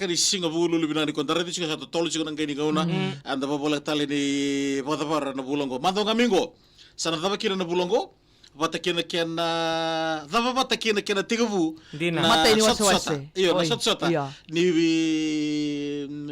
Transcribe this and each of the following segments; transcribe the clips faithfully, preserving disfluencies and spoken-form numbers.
Ka ni siga Vukelulu vinaka ni ko da raica tiko sa totolo tiko na qai ni gauna. Eda vavoleka tale ni vakacavara na vula oqo. Macawa ga mai oqo sa na cava kina na vula oqo. Vata kei na kena cava, vata kei na kena tekivu na sotasota. Io, na sotasota ni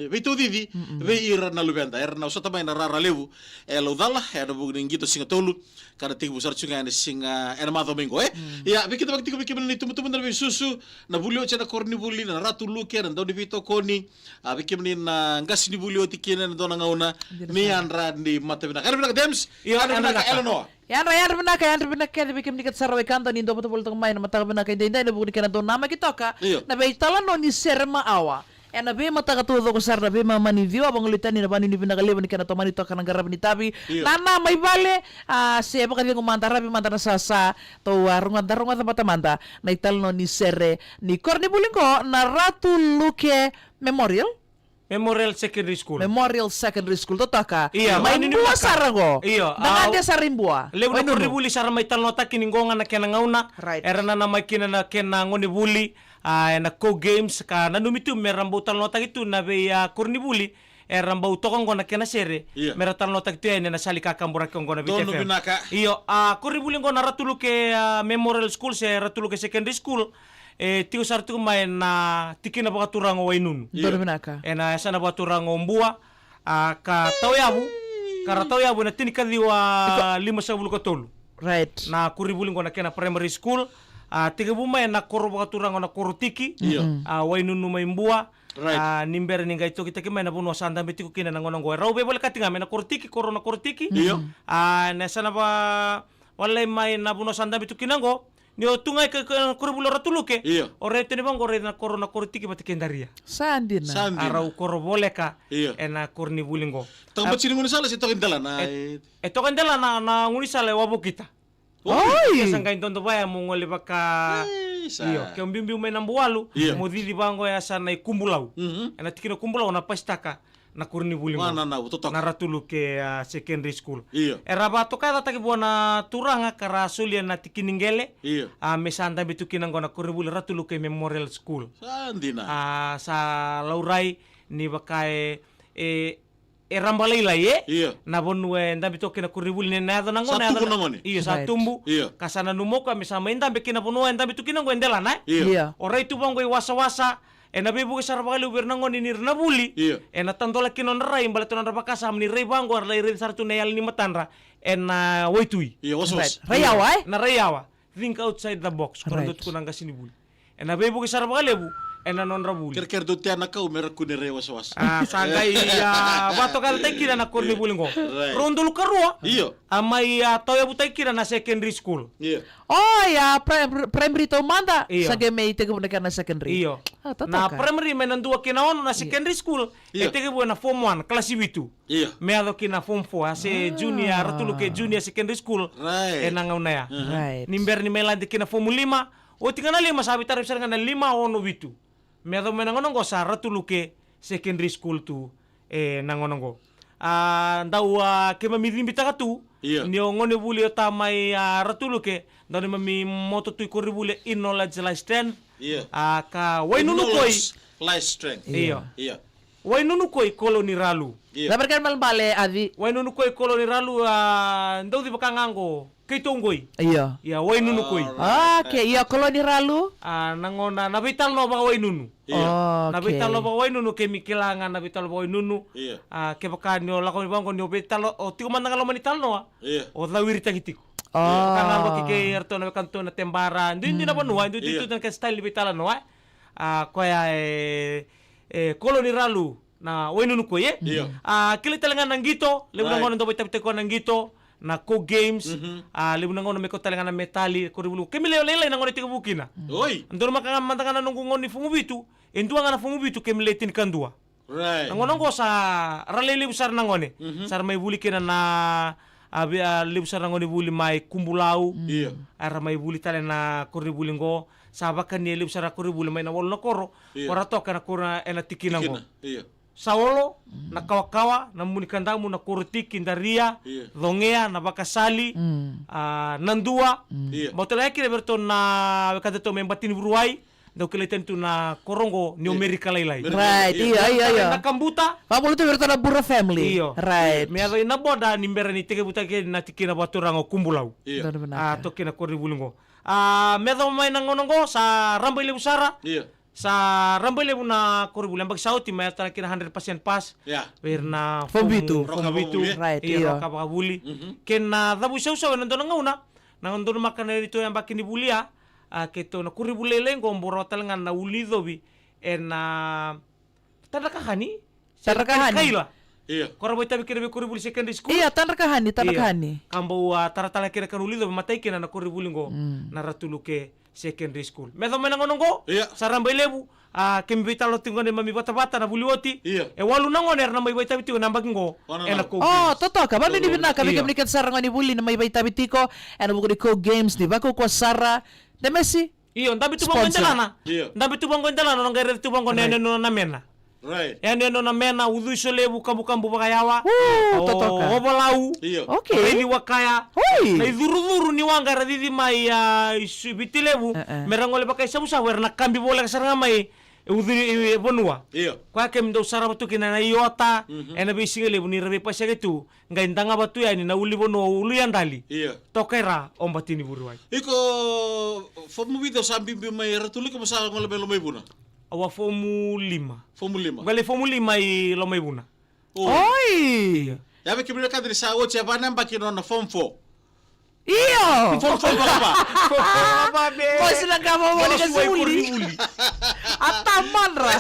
veitaucici vei ira na luveda era na sota mai na rara levu e Laucala ena vuku ni qito siga tolu. Ka na tekivu sara tiko ga ena siga, ena macawa mai oqo, e? Ia, vei keda vakatiko vei kemuni na itubutubu, na veisusu, na vuli oti ena koronivuli, na Ratu Luke, na dau ni veitokoni, a, vei kemuni na qasenivuli oti kina ena dua na gauna, ni yadra ni mata vinaka. Yadra vinaka Dems, yadra vinaka Eleanor. Yadra, yadra vinaka, yadra vinaka kece vei kemuni kece sara wekada ni dau vata voli toka mai na mataka vinaka edaidai ena vuku ni kena dau namaki toka na veitalanoa ni sere ma awa. Ena veimataka taucoko sara na veimama ni ciwa, vagolei tani na vanuinui vinaka levu ni kena tomani toka na qaravi ni tavi. Nana mai vale, a, se vakacegu mada, ravi mada na sasa, tou a rogoca, rogoca vata mada na italanoa ni sere ni koronivuli qo na Ratu Luke Memorial. Memorial Secondary School. Memorial Secondary School, totoka. Io, mai Bua sara qo. Io, na gade sara i Bua. Levu na koronivuli sara mai talanoataki ni qo ga na kena gauna. Era nanamaki kina na kena gonevuli. A, ena Co Games, ka nanumi tu mera bau talanoataki tu na vei, a, koronivuli era bau toka oqo na kena sere, mera talanoataki tu yani ena sala ni kakaburaki oqo na Viti F M. Io, a, koronivuli oqo na Ratu Luke, a, Memorial School se Ratu Luke Secondary School, e tiko sara tiko mai na tikina vakaturaga o Wainunu. Ena yasana vakaturaga o Bua, a, ka tauyavu, ka ra tauyavu ena tinikaciwa limasagavulu ka tolu. Na koronivuli oqo na kena primary school, a, tekivu mai ena koro vakaturaga na Korotiki, a, Wainunu mai Bua, a, ni bera ni qai tokitaki mai na vanua sa dabe tiko kina na gauna oqo. E rau veivolekati ga mai na Korotiki, koro na Korotiki, a, na yasana va, valai mai na vanua sa dabe tiko kina oqo. Ni o tu ga i ke, ke, koronivuli o Ratu Luke. O raica tu ni vaqo, o raica na koro na Korotiki vata kei Daria. Sa dina. A rau koro voleka ena koronivuli qo. Toka bati ni gaunisala se toka i delana? E toka i delana na gaunisala e Wavokita. Oi! Ke sa qai dodo vaya mo gole vaka. Io, ke o biubiu mai na Bualu, mo cici vaqo e yasana i Kubulau. Ena tikina Kubulau na pasitaka na koronivuli qo. Na Ratu Luke, a, Secondary School. Era vakatokayacataki vua na turaga ka ra solia na tikini qele. A, me sa dabe tu kina qo na koronivuli Ratu Luke Memorial School. Sa dina. A, sa laurai ni vaka e, e, e raba lailai, e? Na vanua e dabe toka kina koronivuli, ni na yaco na gauna, sa tubu na gone. Io, sa tubu. Ka sa nanuma o koya me sa mai dabe kina vanua e dabe tu kina qo e delana, e? O rai tu vaqo i wasawasa, ena veivuke sara vakalevu vei ira na gone ni ra na vuli. Ena tadola kina nodra rai, baleta nodra vakasama ni rai vaqo era lai raici sara tu na yala ni matadra ena waitui. Rai yawa, e? Na rai yawa. Think outside the box. Ko ra dau tukuna na qasenivuli. Ena veivuke sara vakalevu ena nodra vuli. Kerekere dau tea na kau me ra kune rai wasawasa. A, sa qai, a, vakatokayacataki kina na koronivuli qo. Rau dolu karua. A, mai, a, tauyavutaki kina na secondary school. O, ia, pri-, pri-, primary taumada, sa qai mai tekivu na kena secondary. Io. Na primary mai na dua ki na ono, na secondary school e tekivu ena form one, kalasi vitu. Me yaco ki na form four, a se junior, Ratu Luke Junior Secondary School. Ena gauna ya. Ni bera ni mai lade ki na form lima, oti ga na lima, sa veitaravi sara ga na lima, ono, vitu. Me yaco mai na gauna qo sa Ratu Luke Secondary School tu, e, na gauna qo. A, dau, a, keimami cibitaka tu, ni o gonevuli o ta mai, a, Ratu Luke, dau neimami moto tu i koronivuli e Knowledge Lies Strength. A, ka Wainunu Koi. Knowledge Lies Strength. Io. Wainunu Koi, Kolo ni Ralu. Cava na kena ibalebale, Aci? Wainunu Koi, Kolo ni Ralu, a, dau civa ka ga qo. Keitou qoi. Io. Ia, Wainunu Koi. Okei, io, Kolo ni Ralu. A, na gauna, na veitalanoa vakawainunu. Na veitalanoa vakawainunu, keimami kila ga na veitalanoa vakawainunu. A, kevaka ni o lako mai vaqo ni o veitalo, o tiko mada ga loma ni talanoa. O cawiritaki tiko. Ka ga qo kei, kei eratou na wekadatou na tebara. Duidui na vanua, duidui tu na kena style ni veitalanoa. A, koya e, e, Kolo ni Ralu. Na Wainunu Koi, e? A, kilai tale ga na qito, levu na gauna dau veitavitaki koya na qito, na Co Games, a, levu na gauna me kau tale ga na metali, koronivuli. Keimami lai lailai na gauna e tekivu kina. Oi. Donumaka ga mada ga na noqu gauna ni form vitu, e dua ga na form vitu keimami lai tinikadua. Na gauna qo sa ra lai levu sara na gone. Sa ra mai vuli kina na, a, vei, a, levu sara na gone vuli mai Kubulau. Io. A, ra mai vuli tale na koronivuli qo. Sa vakani e levu sara na koronivuli mai na walu na koro. Io. Ko ra toka na koro ena tikina qo. Tikina. Io. Saolo, na Kawakawa, na Munikadamu, na Korotiki, Daria, Cogea, na Vakasali, a, Nadua. Bau tale ga kina vei iratou na wekadatou mai Batinivuruwai, dau kilai tani tu na koro oqo ni o Merika Lailai. Right, io, io, io. Na Kabuta. Vabula tu vei iratou na Bura family. Io. Right. Me yaco i na boda ni bera ni tekivutaki na tikina vakaturaga o Kubulau. Io. Donu vinaka. A, toki na koronivuli oqo. A, me yaco mai na gauna oqo, sa raba i levu sara. Io. Sa raba i levu na koronivuli, yabaki sa oti, mai yaco tale kina hundred percent pass. Ia. Vei ira na fomu vitu. Fomu vitu. Roka vakavuli, e? Right, io, io. Roka vakavuli. Mhm. Kei na cavu isausau ena dua na gauna, na donumaka na neitou yabaki ni vuli ya, a, keitou na koronivuli lailai oqo, bau rawa tale ga na ulu ni covi, ena Tadrakahani? Tadrakahani. Kaila. Io. Ko ra vakaitavi kina vei koronivuli secondary school. Io, Tadrakahani, Tadrakahani. Io. Ka bau, a, tara tale kina ka na ulu ni covi, matai kina na koronivuli oqo, mm, na Ratu Luke Secondary School. Me yaco mai na gauna oqo, io, sa raba i levu, a, keimami veitalanoa tiko qo na neimami vatavata na vuli oti. Io. E walu na gone era na mai vakaitavi tiko ena yabaki oqo. Ena Coke Games. O, totoka, vakavinavinaka vei kemuni kece sara na gone ni vuli na mai vakaitavi tiko ena vuku ni Coke Games, ni vakaukauwa sara. Demesi? Io, dabe tu vaqo e delana. Io. Dabe tu vaqo e delana, o na qai raica tu vaqo na yanuyanu na mena. Right. Yanuyanu na mena, ucui solevu, kabukabu vakayawa. Uu, totoka. Ovalau. Io. Okay. Raici wakaya. Oi. Na icurucuru ni waqa era cici mai, a, i Viti Levu. E, e. Me ra gole vakaisavusavu, era na kabi voleka sara ga mai e ucui, e, e vanua. Io. Koya keimami dau sarava tu kina na iota, mhm, ena veisiga levu ni ra veipaseke tu. Qai dagava tu yani na ulunivanua o Uluiyadali. Io. Toka i ra o Batinivuriwai. Iko, fomu vica o sa biubiu mai Ratu Luke, mo sa gole mai Lomaivuna? Au a fomu lima. Fomu lima. Qai lai fomu lima i Lomaivuna. O. Oi! Io. Ia vei kemuni na ka ni sa oti, e va na yabaki nona fomu four. Io! Fomu four vakava. Fomu four vakava, be. Mo sina ka mo mo ni ka suli. A tamadra.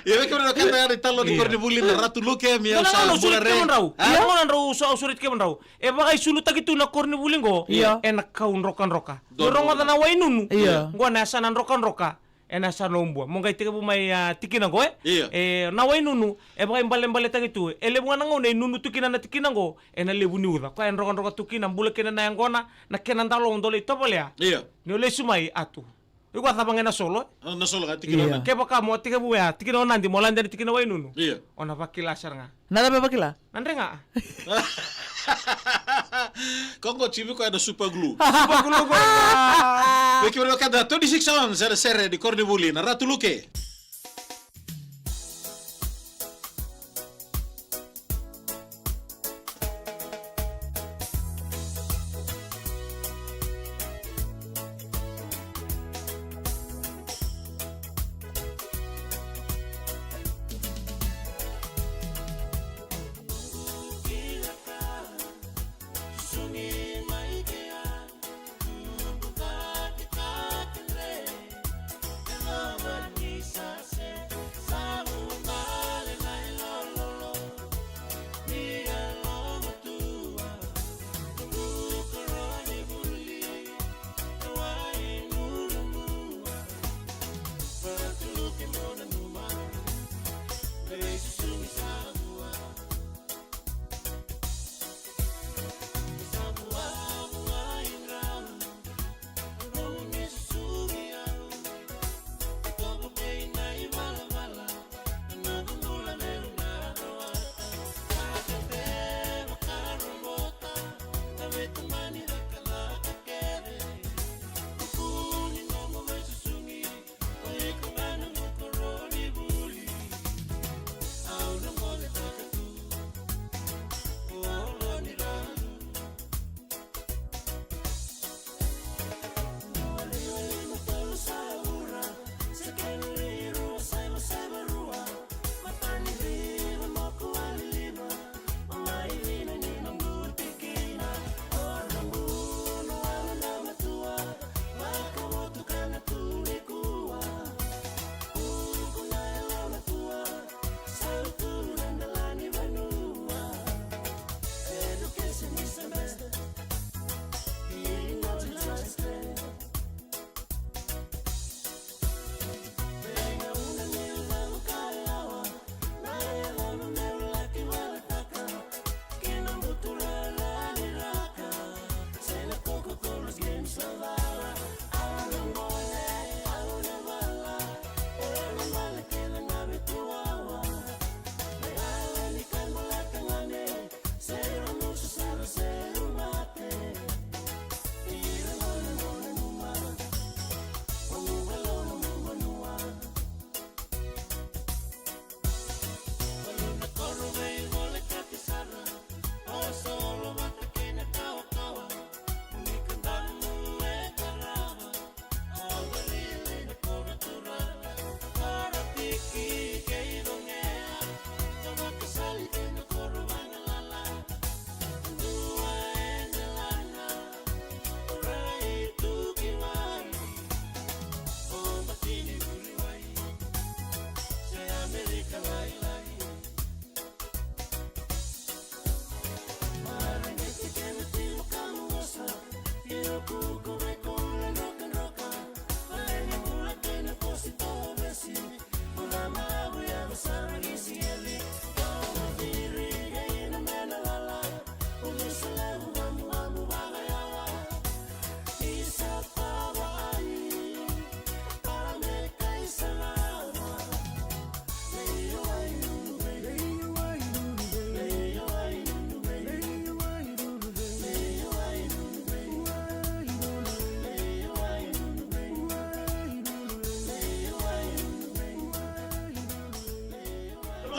Ia vei kemuni na ka ni talo ni koronivuli na Ratu Luke, mi au sa bula re. Nona drau, so, au sureti kemudrau. E vakaisulutaki tu na koronivuli qo, io, ena kau drokadroka. Donu. Rogoca na wainunu. Io. Qo na yasana drokadroka. Ena yasana o Bua. Mo qai tekivu mai, a, tikina qo, e? Io. E, na wainunu, e vakaibalebaletaki tu. E levu ga na gauna e nunu tu kina na tikina qo, ena levu ni uca. Koya e drokadroka tu kina, bula kina na yaqona, na kena dalo o dau lai tovolea. Io. Ni o lesu mai, a tu. Iko a cava ga ena solo, e? A, na solo ga tikina. Io. Kevaka mo tekivu ya, tikina o Nadi, mo lade na tikina wainunu. Io. O na vakila sara ga. Na cava e vakila? Na drega. Ko qo timi ko ena super glue. Super glue ko ena. Vei kemuni na keda twenty-six ounce, sere, sere ni koronivuli na Ratu Luke.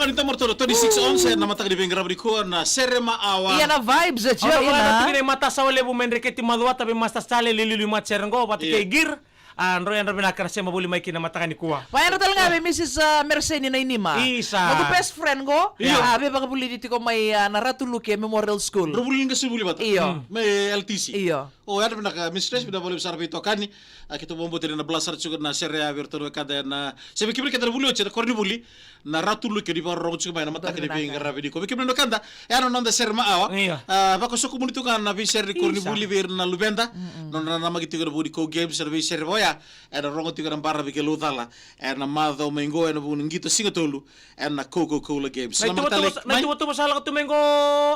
Ni tamar tolu, twenty-six ons, e na mataka ni veiqaravi nikua na Sere Maawa. Ia na vibes e Au tiko na vaka na ina. Tiki ni mata sa wale vu me dreketi macuata vei Master Sale, liliu i matsere qo, vata Ia. Kei Gir. A, dro yadra vinaka na sema voli mai kina mataka nikua. Va yadra tale ga vei Mrs, a, Merseni na inima. Isa. Noqu best friend qo. Io. A, veivakavulici tiko mai, a, na Ratu Luke Memorial School. Dro vuli ga se vuli vata. Io. Mm. Me L T C. Io. O yadra vinaka Mistress, vinaka valevu sara veitokani. A, keitou vakabauta ni na bala sara tiko na sere ya vei iratou na wekada ena, se vei kemuni keda na vuli oti ena koronivuli. Na Ratu Luke ni vakarorogo tiko mai na mataka ni Vinaka. Veiqaravi nikua. Vei kemuni na wekada, e a na noda sere maawa. Io. A, vakasokumuni tu ga na veisere ni koronivuli Isa. Vei ira na luveda. Mm-mm. Nodra namaki tiko na Vunikau Games, na veisere voya. E na rogo tiko na baravi kei Laucala. E na macawa mai qo, e na vuku ni qito siga tolu. E na Coca-Cola Games. Na Na ituvatuva matale sa, na mai. Ituvatuva sa lako tu mai qo,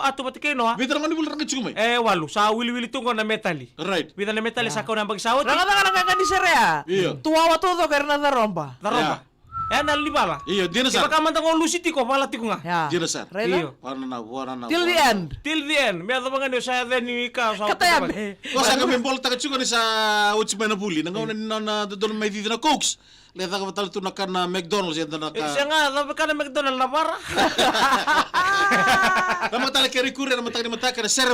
a tu vata kei Noa. Vica na gone vuli raka tiko mai. E walu, sa wiliwili tu qo na metali. Right. Vica na metali Ia. Sa kau na yabaki sa oti. Ragacaka na gaga ni sere ya. Io. Tuwawa taucoko era na caroba. Caroba. Ia. E na livala. Io, dina sara. Kevaka mada qo lusi tiko, vala tiko ga. Ia. Dina sara. Raica? Io. Vua na nau, vua na nau, Till the vua na nau. End. Till the end. Me yacova ga ni o sa yaco yani ka, o sa Kata ya me. Ko sa ka me bolataka tiko ni sa oti mai na vuli. Na gauna ni nona dodonu mai cici na Cokes. Le caka vata tale tu na ka na McDonald's, e da na E, ka. Sega, cava ka na McDonald's na vara? Na mataka ni keri kure, na mataka ni mataka, na sere